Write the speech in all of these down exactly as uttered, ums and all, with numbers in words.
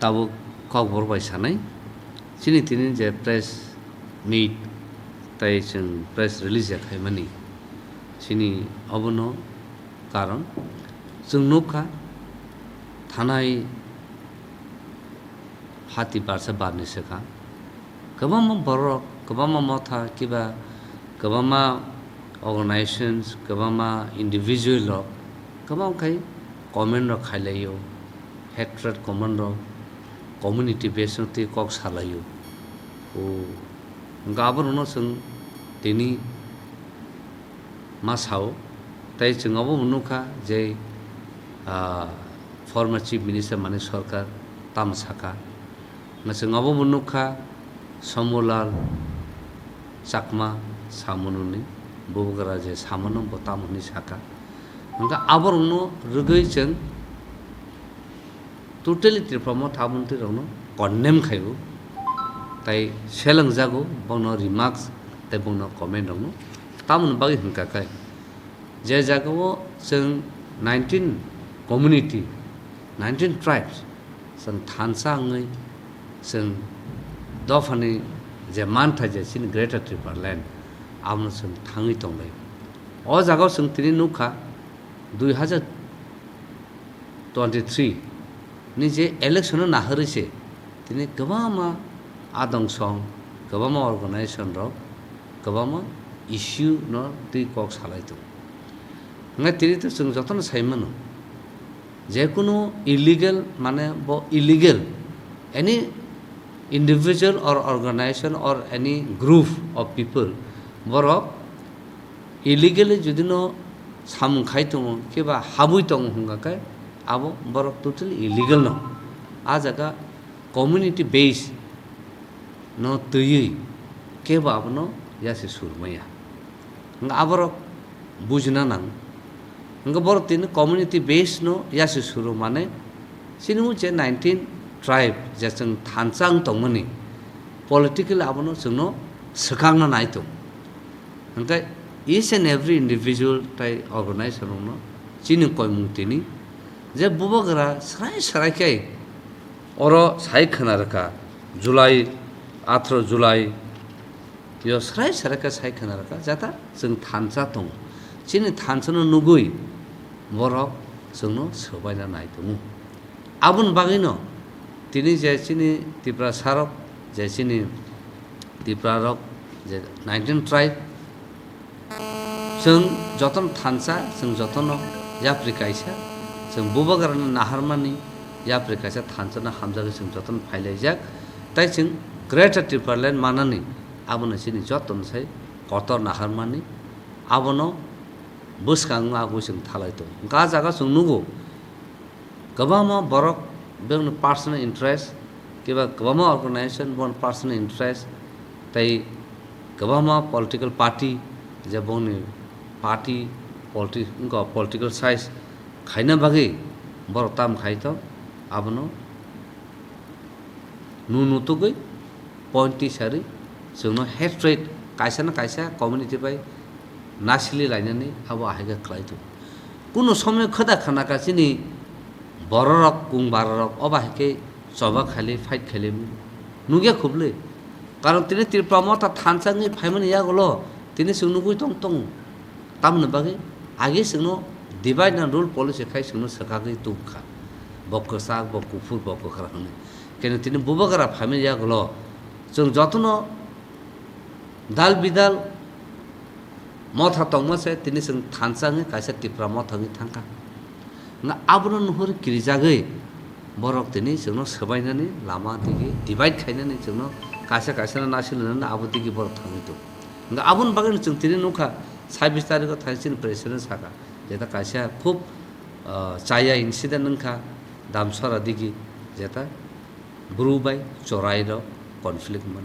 Tabuk kokborok bai sanai, chini tini je press meet tei chwng press release ya khaimani, chini obono karon chwng nukha thanai hati barsa barni swkang kwbangma borok, kwbangma motha kiba kwbangma organizations, kwbangma individual rok kwbang khai comment rok khailaio, hatred comment rok, community base no twi kok salaio. O, hwnkhe aborokno chwng tini ma sao, tei chwng obo bo nukha je, ah, former Chief Minister Manik Sarkar tamo saka. Hwnkhe chwng obo bo nukha Sombulal Chakma samununi bubagra je samano bo tamo hwnwi saka. Hwnkhe aborokno rwgwi chwng totally Tipra Motha mantri rokno condemn khaio, tai selengjago bono remarks tei bono comment rokno. Tamoni bagwi hwnkha khe, je jagao chwng nineteen community, nineteen tribes, chwng thansa wngwi chwng dophani je mantha je chini Greater Tipraland, abono chwng thangwi tonglai. O jagao chwng tini nukha, dui hazar twenty-three ni je election no naharwi se tini kwbangma adong song, kwbangma organization rok, kwbangma issue no twi kok salai tongo. Hwnkhe tini to chwng jotono sai mano, jekunu illegal, mane bo illegal, any individual or organization or any group of people, borok illegally jodi no samung khai tongo, khe ba habwi tongo hwnkha khe, abo borok totally illegal no. A jaga community base no twiwi kebo abono yasi sur maya. Hwnkhe aborok bujina nang. Hwnkhe borok tini community base no yasi suru mane chini o je nineteen tribe je chwng thansa wng tongmani, politically abono chwngno swkangna nai tongo. Hwnkhe each and every individual tai organization rokno chini koimung tini je bubagra srai srai khe oro sai khwna rwkha, July, atharo July yo srai srai khe sai khwna rwkha, jata chwng thansa tongo, chini thansa no nugwi borok chwngno swbaina nai tongo. Aboni bagwino tini je chini Tiprasa rok, je chini Tipra rok, je nineteen tribe, chwng jotono thansa, chwng jotono yapri kaisa, chwng bubagrano naharmani yapri kaisa thansa no hamjagwi chwng jotono phailaijak, tai chwng Greater Tipraland manani abono chini jotono sai kotor naharmani, abono bwskango agwi chwng thalai tongo. Hwnkhe ah jaga chwng nugo, kwbangma borok bini personal interest, kiba kwbangma organization boni personal interest, tei kwbangma political party je bongni party politi-, wngkha political size khaina bagwi borok tam khai tong, abono nu nutugwi point tisari chwngno hatred kaisa na kaisa community bai nasili lainani abo ahai khe khlai tongo. Kuno somoi khoda khana ka chini bororok, kung barorok obo hai khe choba khali, fight khali nugya khublwi. Karon tini Tipra Motha thansa wngwi phaimani yagulo tini chwng nugwi tong tongo. Tamoni bagwi age chwngno divide and rule policy khai chwngno swkagwi tubukha. Bo kwchak, bo kuphur, bo kwkhwrang hwnwi. Keno tini bubagra phaimani yagulo chwng jotono dal bidal motha tongma se tini chwng thansa wngwi kaisa Tipra Motha wngwi thangkha. Hwnkhe abono nuhur kirijagwi borok tini chwngno swbainani lama digi divide khainani chwngno kaisa kaisa no nasilnani abo digi borok thangwi tongo. Hwnkhe aboni bagwino chwng tini nukha, sabbish tarikho thani chini president saka, jeta kaisa khub, ah, chaya incident wngkha Damsara digi, jeta bru bai chorai rok conflict man.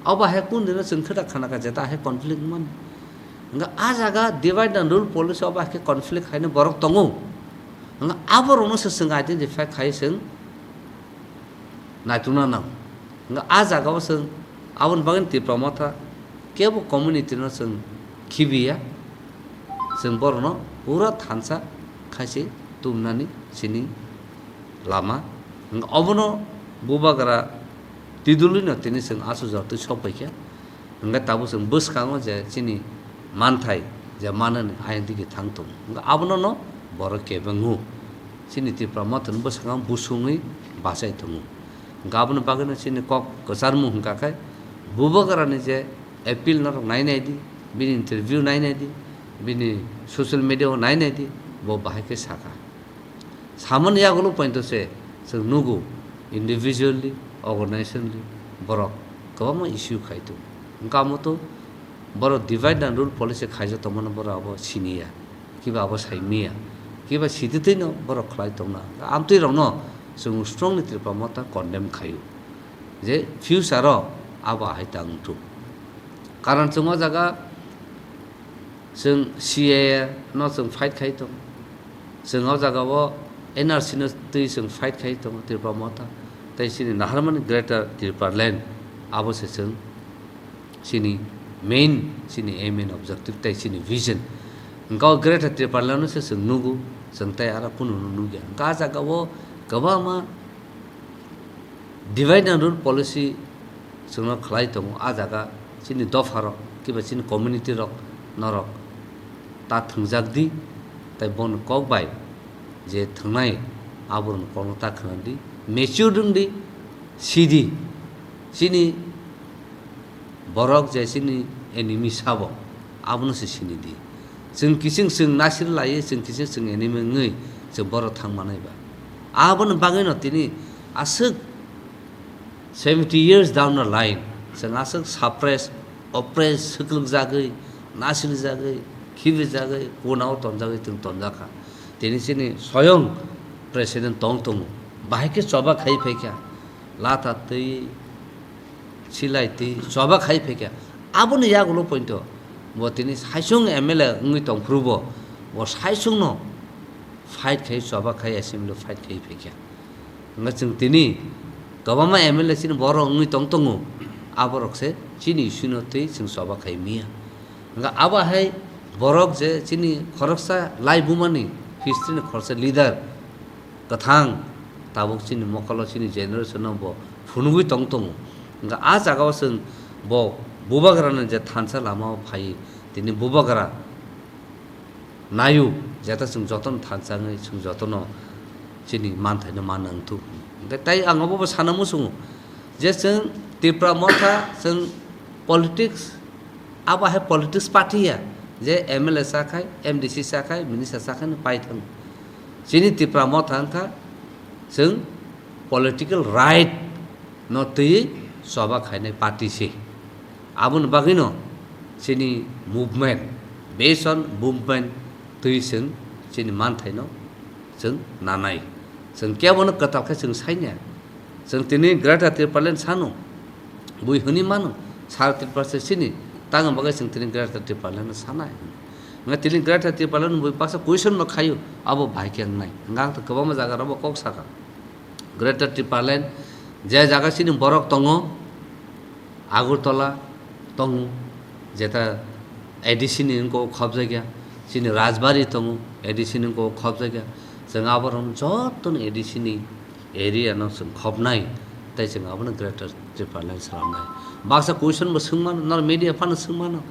Abo hai kun dino chwng khwda khana kha jeta hai conflict man. Hwnkhe ah jaga divide and rule policy abo hai khe conflict haino borok tongo. Hwnkhe aborokno se chwng identify khai chwng naitukna nang. Hwnkhe ah jagao chwng aboni bagwino Tipra Motha kebo community no chwng khibiya, chwng borokno pura thansa khaise tubunani chini lama. Hwnkhe obono Bubagra tidulino tini chwng aswk jotoi sok paikha. Hwnkhe tabuk chwng bwskango je chini manthai je manani ayang digi thang tongo. Hwnkhe abono no borok kebengwi chini Tipra Mothani bwskango busungwi bachai tongo. Hwnkhe aboni bagwino chini kok kwcharmung hwnkha khe Bubagrani je appeal norok nai nai di, bini interview nai nai di, bini social media o nai nai di, bo bahai khe sakha. Samani yagulo pointo se chwng nugo, individually, organizationally borok kwbangma issue khai tongo. Wngkha omo to borok divide and rule policy khaijak tongmani borok abo siniya, kiba abo saimiya, kiba sititwino borok khlai tongna. Amtwi rokno chwng strongly Tipra Motha condemn khaio je future o abo ahai ta wngthung. Karon chwng o jaga chwng C A A no chwng fight khai tongo. Chwng o jaga o N R C no twi chwng fight khai tongo Tipra Motha. Tei chini naharmani Greater Tipraland abo se chwng chini main, chini aim and objective tei chini vision. Hwnkha o Greater Tipraland no se chwng nugo, chwng tei aro kunu no nukya. Hwnkha a jaga o kwbangma divide and rule policy chwngno khlai tongo, a jaga chini dopharok kiba chini community rok norok ta thwngjak di, tei boni kok bai je thwngnai aborokni kokno ta khna di, mature wng di, si di, chini borok je chini enemy sabo abono se sini di. Chwng kiching chwng nasir laiwi chwng kiching chwng enemy wngwi chwng borok thang manai ba. Aboni bagwino tini aswk seventy years down the line, chwng aswk suppress, oppress, swklwkjagwi, nasirjagwi, khibijagwi, kunao tonjagwi chwng tonjakha. Tini chini soyong president tong tongo, bahai khe choba khai phaikha, latha twi, silai twi, choba khai phaikha. Aboni yagulo pointo bo tini saisung M L A wngwi tongphuru bo, bo saisungno fight khai, choba khai, assembly fight khai phaikha. Hwnkhe chwng tini kwbangma M L A chini borok wngwi tong tongo, aborok se chini issue no twi chwng choba khai miya. Hwnkhe abo hai borok je chini khoroksa lai bumani history ni khoroksa leader kwthang tabuk chini mokolo chini generation no bo phunugwi tong tongo. Hwnkhe a jaga o chwng bo Bubagra ni je thansa lama o phai tini Bubagra nayu, jeta chwng jotono thansa wngwi chwng jotono chini manthaino manna wngthuk. Hwnkhe tai ang obo bo sana muchungo je chwng Tipra Motha chwng politics, abo hai politics party ya je M L A chakhai, M D C chakhai, minister chakhai no paithang. Chini Tipra Motha wngkha chwng political right no twiwi choba khainai party se. Aboni bagwino chini movement, based on movement twi chwng chini manthaino chwng nanai. Chwng kebono kwtal khe chwng saina. Chwng tini Greater Tipraland sano, bui hwnwi mano, sara Tripura se chini, tangni bagwi chwng tini Greater Tipraland no sanai. Hwnkhe tini Greater Tipraland bui baksa question no khaio, abo bahai khe wngnai. Hwnkhe ang to kwbangma jaga rok bo kok sakha. Greater Tipraland je jaga chini borok tongo, Agartala tongo, jeta A D C ni wngkok khobjakya, chini Rajbari tongo, A D C ni wngkok khobjakya, chwng aborok jotono A D C ni area no chwng khobnai, tei chwng abono Greater Tipraland swnamnai. Baksa question bo swngmano, nor media phano swngmano,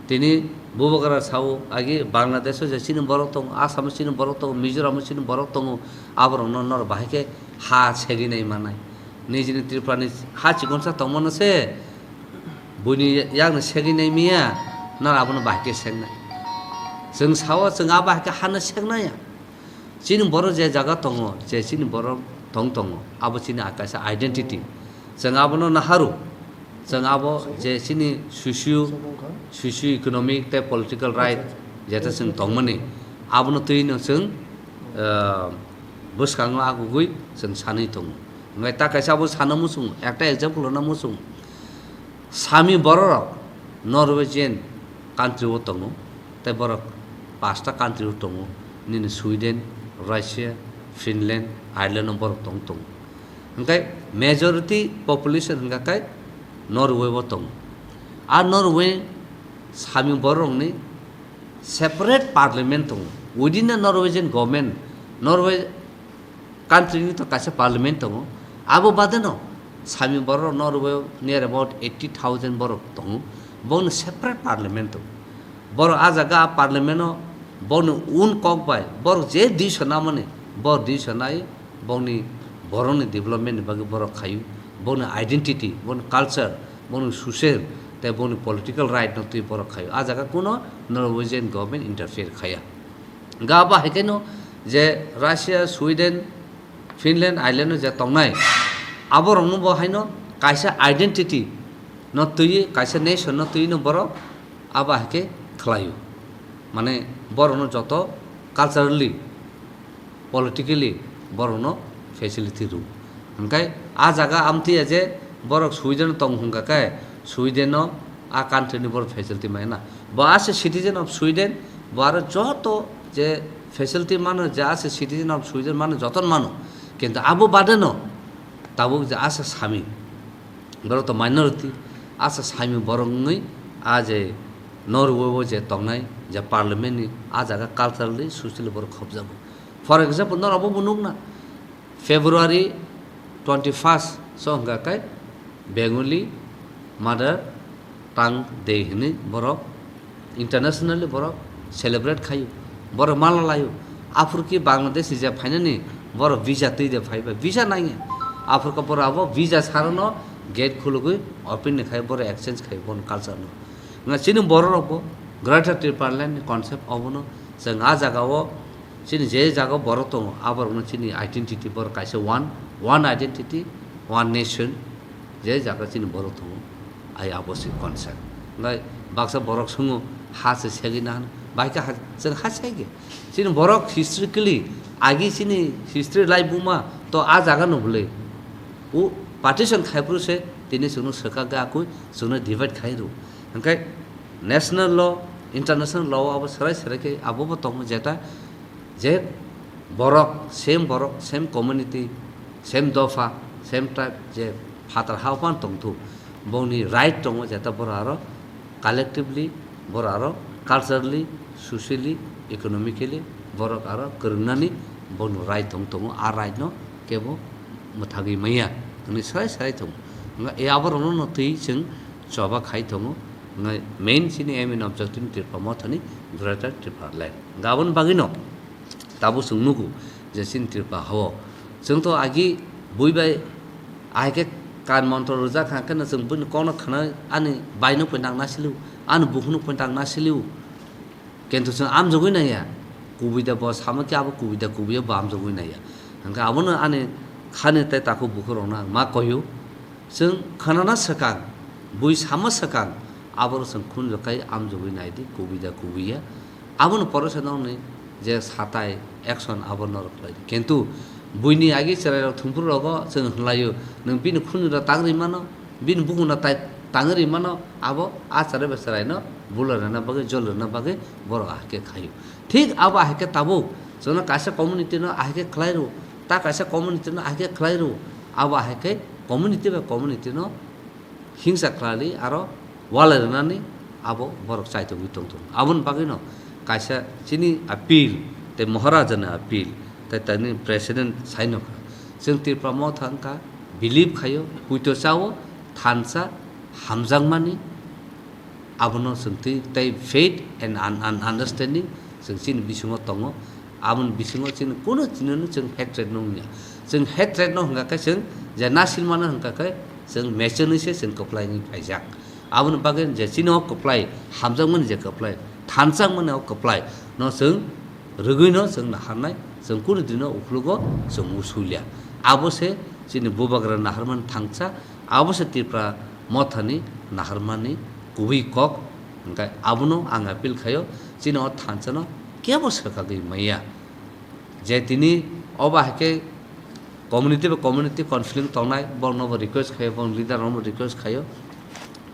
tini Bubagra sao, agi Bangladesh o je chini borok tongo, Assam o chini borok tongo, Mizoram o chini borok tongo, aborokno nor bahai khe ha segwi nai manai. Nijini Tripura ni ha chikonsa tongmano se, buini yakno segwi nai miya, nor abono bahai khe segnai. Chwng sao, chwng a bahai khe hano segnai ya. Chini borok je jaga tongo, je chini borok tong tongo, abo chini a kaisa identity. Chwng abono naharu, chwng abo je chini socio, socio economic tei political right jeta chwng tongmani, abono twino chwng, ah, bwskango agugwi chwng sanwi tongo. Hwnkhe ta kaisa abo sana muchungo, ekta example rwna muchungo. Sami bororok Norwegian country o tongo, tei borok pasta country o tongo, nini Sweden, Russia, Finland, Ireland o borok tong tongo. Hwnkhe majority population hwnkha khe Norway o tongo. A Norway sami bororokni separate parliament tongo. Within the Norwegian government, Norway country ni to kaisa parliament tongo. Abo badeno sami borok norok near about eighty thousand borok tongo, bongni separate parliament tongo. Borok a jaga a parliament o bongni un kok bai borok je dui sona mani, borok dui sonai bongni borokni development ni bagwi borok khaio, bongni identity, bongni culture, bongni social tei bongni political right no twi borok khaio. A jaga kuno Norwegian government interfere khaya. Ga ba hai khe no je Russia, Sweden, Finland, Ireland no je tongnai, aborokno bo haino kaisa identity no twiwi, kaisa nation no twiwi no borok abo hai khe khlaio. Mane borokno joto culturally, politically borokno facility rw. Hwnkhe a jaga amtwi ya je borok Sweden tong hwnkha khe Sweden no a country ni borok facility maya na. Bo ase citizen of Sweden, bo aro joto je facility mano, je ase citizen of Sweden mano, joto mano. Kintu abo bade no tabuk je ase sami, borok to minority, asa saimung borok wngwi a je Norway o je tongnai je parliament ni a jaga culturally, socially borok khopjago. For example, norok bo nukna February twenty first so hwnkha khe Bengali Mother Tongue Day hwnwi borok internationally borok celebrate khaio, borok mala laio. Aphuru ki Bangladesh ni je phainani borok visa twi de phai bai, visa nangya. Aphuru ka borok abo visa sarano gate khulugwi open ni khai borok exchange khai bon culture no. Nga chini borok rok bo Greater Tipraland ni concept obono chwng a jaga o chini je jaga o borok tongo aborok no chini identity borok kaisa one, one identity, one nation. Je jaga chini borok tongo, ai abo se concern. Ngai baksa borok sungo, ha se segwi na hwn, bai khe ha, chwng ha sege. Chini borok historically, agi chini history lai buma to a jaga no bwlwi. U partition khai phuru se tini chwngno swkak ga akui, chwngno divide khai rw. Hwnkhe national law, international law abo serai serai khe abo bo tongo jeta je borok, same borok, same community, same dopha, same tribe, je phatar ha phan tongthu, bongni right tongo, jeta borok aro collectively, borok aro culturally, socially, economically, borok aro kwrwngnani bongni right tong tongo, a right no kebo mwthagwi manya, hwnwi sarai sarai tongo. Hwnba e aborokno no twi chwng choba khai tongo, hwnba main chini aim and objective ni Tripura Mothani Greater Tripura Land. Hwnba aboni bagwino tabuk chwng nugo je chini Tripura hao chwng to agi bui bai ahai khe kan montro rwjak kha khe no chwng buini kokno khna ani bai no poi nang na siliu, ani bukhuk no poi nang na siliu. Kintu chwng amjogwi naiya, kubui da bo samo khe abo kubui da kubui bo amjogwi naiya. Hwnkhe abono ani khani tei takhuk bukhuk rokno ang ma koyo. Chwng khanana swkang, bui sama swkang, aboro chwng khunju khai amjogwi naidi, kubui da kubui ya. Aboni pore se nokni je satai action abo norok khlai di. Kintu buini agi chwrai rok thumphuru rogo chwng hwnlaio, nwng bini khunju da tang ri mano, bini bukhuk no tai tangwi ri mano, abo a chwrai bai chwraino bula rwna bagwi, jol rwna bagwi borok ahai khe khaio. Thik abo ahai khe tabuk chwngno kaisa community no ahai khe khlai rw, ta kaisa community no ahai khe khlai rw, abo ahai khe community bai community no hingsa khlali aro walai rwnani abo borok chaitogwi tongthung. Aboni bagwino kaisa chini appeal tei Maharaja ni appeal tei tani president saino kha. Chwng Tripura Motha wngkha, believe khaio, puito chao, thansa hamjakmani, abono chwng twi tei faith and un-, un-, understanding chwng chini bisingo tongo. Aboni bisingo chini kuno chinino chwng hatred no wngya. Chwng hatred no hwnkha khe chwng je nasilmano hwnkha khe chwng mechenwi se chwng kwplai wngwi phaijak. Aboni bagwi je chini o kwplai, hamjakmani je kwplai, thanchakmani o kwplai no chwng rwgwino chwng naharnai, chwng kunu dino ukhulgo chwng usulia. Abo se chini bubagra naharmani thangcha, abo se Tripura Mothani naharmani kubui kok. Hwnkhe abono ang appeal khaio, chini o thanchano kebo swkagwi maya. Je tini obo hai khe community bai community conflict tongnai, borokno bo request khaio, borok leader rokno bo request khaio,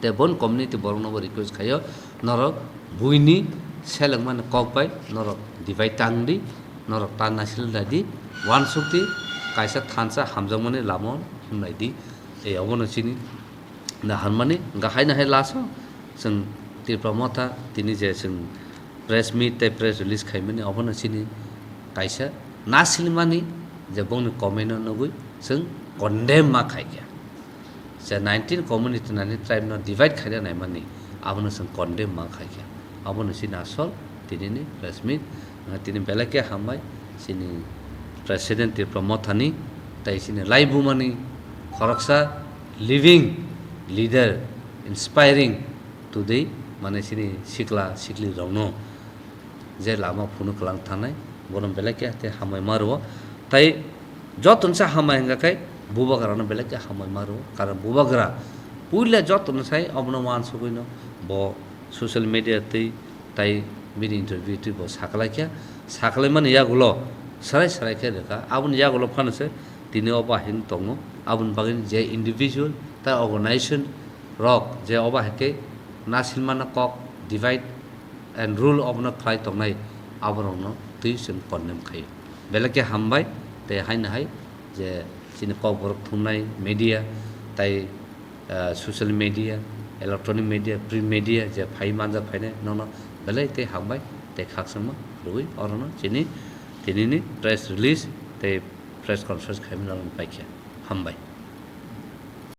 tei bon community borokno bo request khaio, norok buini selengmani kok bai norok divide tang di, norok ta nasil nai di, uansuk di, kaisa thansa hamjakmani lama himnai di, tei obono chini naharmani hwnkha hai nahai last o chwng Tripura Motha tini je chwng press meet tei press release khaimani obono chini kaisa nasilmani je bongni comment no nugwi chwng condemn ma khaikha. Je nineteen community nani tribe no divide khaina naimani, abono chwng condemn ma khaikha. Abono chini asol tinini press meet. Ang tini belai khe hambai chini President Tipra Mothani, tai chini laibumani khoroksa living leader, inspiring today, mane chini sikla sikli rokno je lama phunuk kwlang thanai, bono belai khe tei hambai ma rwo. Tai joto nsa hambai hwnga khe bubagrano belai khe hambai ma rwo. Karon bubagra puila joto nsai obono wansugwino bo social media twi tai bini interview twi bo saklaikha. Saklaimani yagulo swrai swrai khe rwkha. Aboni yagulo phano se tini o bahai tongo. Aboni bagwi je individual tai organization rok je o bahai khe nasilmano kok divide and rule obono khlai tongnai, aborokno twi chwng condemn khaio. Belai khe hambai, tei haino hai je chini kokborok thumnai media, tai, ah, social media, electronic media, print media je phai manjak phainai, nono belai tei hambai tei khakchangma rwui orono chini tinini press release tei press conference khaimani paikha. Hambai.